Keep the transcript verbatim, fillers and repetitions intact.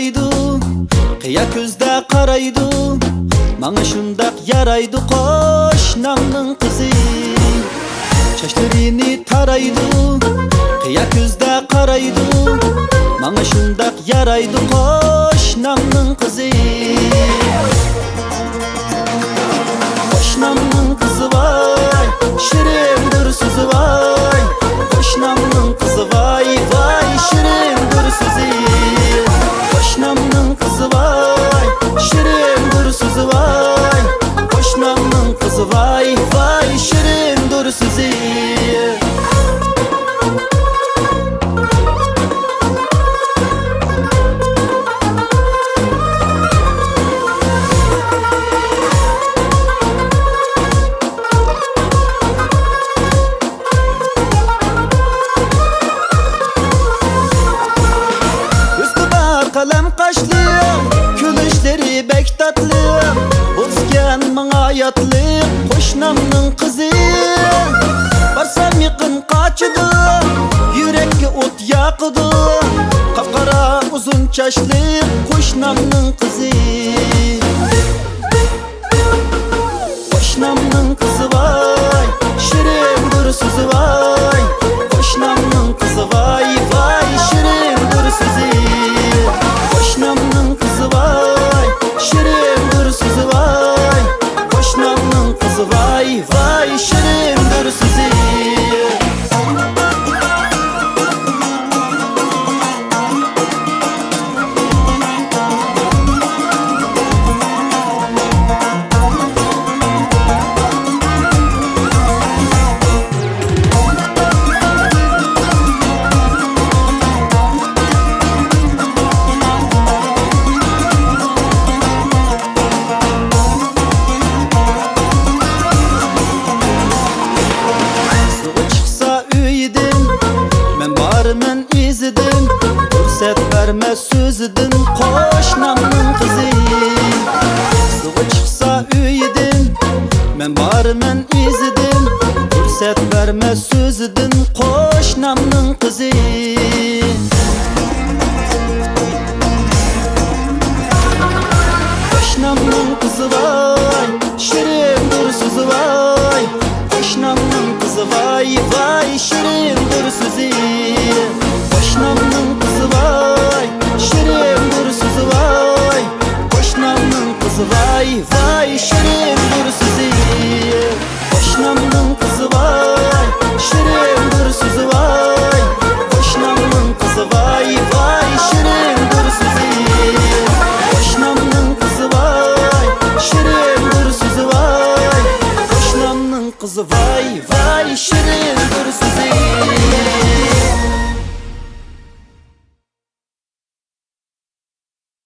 قىيا كۆزدە قارايدۇ، ماڭا شۇنداق يارايدۇ قوشنامنىڭ قىزى. چاچلىرىنى تارايدۇ، قىيا كۆزدە قارايدۇ، ماڭا شۇنداق يارايدۇ قوشنامنىڭ قىزى. قوشنامنىڭ قىزى ۋاي، شېرىندۇر سۆزى ۋاي. قوشنامنىڭ قىزى ۋاي، ۋاي، شېرىندۇر سۆزى. قوشنامنىڭ قىزى ۋاي، شېرىندۇر سۆزى ۋاي. قوشنامنىڭ قىزى ۋاي، ۋاي، شېرىندۇر سۆزى. ئۈستى بار قەلەم قاشلىق، كۈلۈشلىرى بەك تاتلىق، بولسىكەن ماڭا ياتلىق قوشنامنىڭ قىزى. بارسام يېقىن قاچىدۇ، يۈرەككە ئوت ياقىدۇ، قاپقارا ئۇزۇن چاچلىق قوشنامنىڭ قىزى. قوشنامنىڭ قىزى ۋاي، شېرىندۇر سۆزى ۋاي. قوشنامنىڭ قىزى ۋاي، ۋاي، شېرىندۇر سۆزى. قوشنامنىڭ قىزى ۋاي، شېرىندۇر سۆزى ۋاي. قوشنامنىڭ قىزى ۋاي، ۋاي، شېرىندۇر سۆزى. سۇغا چىقسا ئۆيىدىن، مەن بارىمەن ئىزىدىن، پۇرسەت بەرمە سۆزىدىن قوشنامنىڭ قىزى. سۇغا چىقسا ئۆيىدىن، مەن بارىمەن ئىزىدىن، پۇرسەت بەرمە سۆزىدىن قوشنامنىڭ قىزى. قوشنامنىڭ قىزى ۋاي، شېرىندۇر سۆزى ۋاي. قوشنامنىڭ قىزى ۋاي، ۋاي، شېرىندۇر سۆزى.